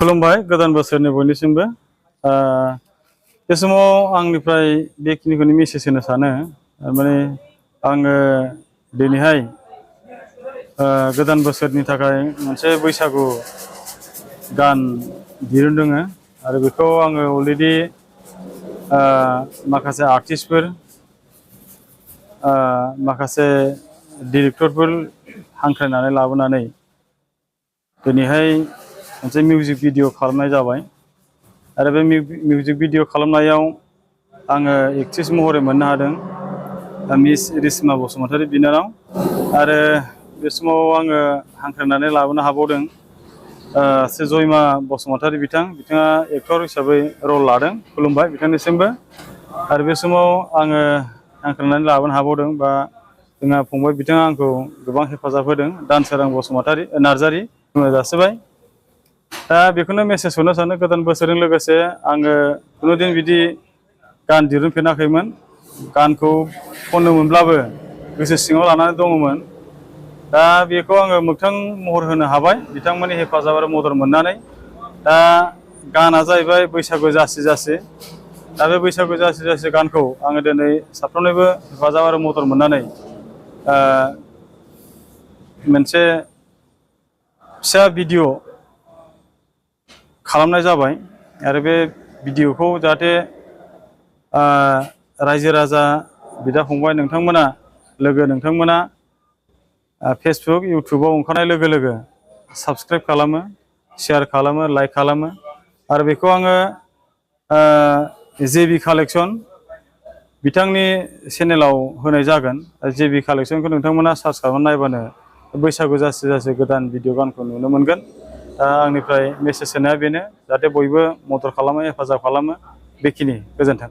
खुलुमबाय गोदान बोसोरनि बयनिसिमबो बे समाव आंनिफ्राय बेखिनिखौनो मेसेज होनो सानो माने आङो दिनैहाय गोदान बोसोरनि थाखाय मोनसे बैसागु गान दिहुनदों आरो बेखौ आङो अलरेडि माखासे आर्टिस्टफोर माखासे डिरेक्टरफोर हांख्रायनानै लाबोनानै दिनैहाय मोनसे मिउजिक भिडिअ खालामनाय जाबाय आरो बे मिउजिक भिडिअ खालामनायाव आङो एक्ट्रेस महरै मोननो हादों मिस रिस्मा बसुमतारी बिनानाव आरो बे समाव आङो हांख्रायनानै लाबोनो हाबावदों श्री जयमा बसुमतारी बिथाङा एक्टर हिसाबै रल लादों। खुलुमबाय बिथांनिसिमबो आरो बे समाव आङो हांख्रायनानै लाबोनो हाबावदों बा जोंहा फंबाय बिथाङा आंखौ गोबां हेफाजाब होदों दानसोरां बसुमतारी नार्जारी जासिबाय दा बेखौनो मेसेज होनो सानो गोदान बोसोरजों लोगोसे आङो कुनुदिन बिदि गान दिरुनफेराखैमोन गानखौ खननो मोनब्लाबो गोसो सिङाव लानानै दङमोन दा बेखौ आङो मोगथां महर होनो हाबाय बिथांमोननि हेफाजाब आरो मदद मोननानै दा गाना जाहैबाय बैसागु जासि जासि दा बे बैसागु जासि जासि गानखौ आङो दिनै साफ्रोमनिबो हेफाजाब आरो मदद मोननानै मोनसे फिसा भिडिअ खालामनाय जाबाय आरो बे भिडिअखौ जाहाथे रायजो राजा बिदा फंबाय नोंथांमोना फेसबुक इउटुबाव ओंखारनाय लोगो लोगो साबस्क्राइब खालामो शेयार खालामो लाइक खालामो आरो बेखौ आङो जेबि कालेक्सन बिथांनि चेनेलाव होनाय जागोन जेबि कालेक्सनखौ नोंथांमोना सार्च खालामनानै नायबानो बैसागु जासि जासि गोदान भिडिअ गानखौ नुनो मोनगोन। दा आंनिफ्राय मेसेज होनाया बेनो जाहाथे बयबो मदद खालामो हेफाजाब खालामो बेखिनि गोजोन्थों।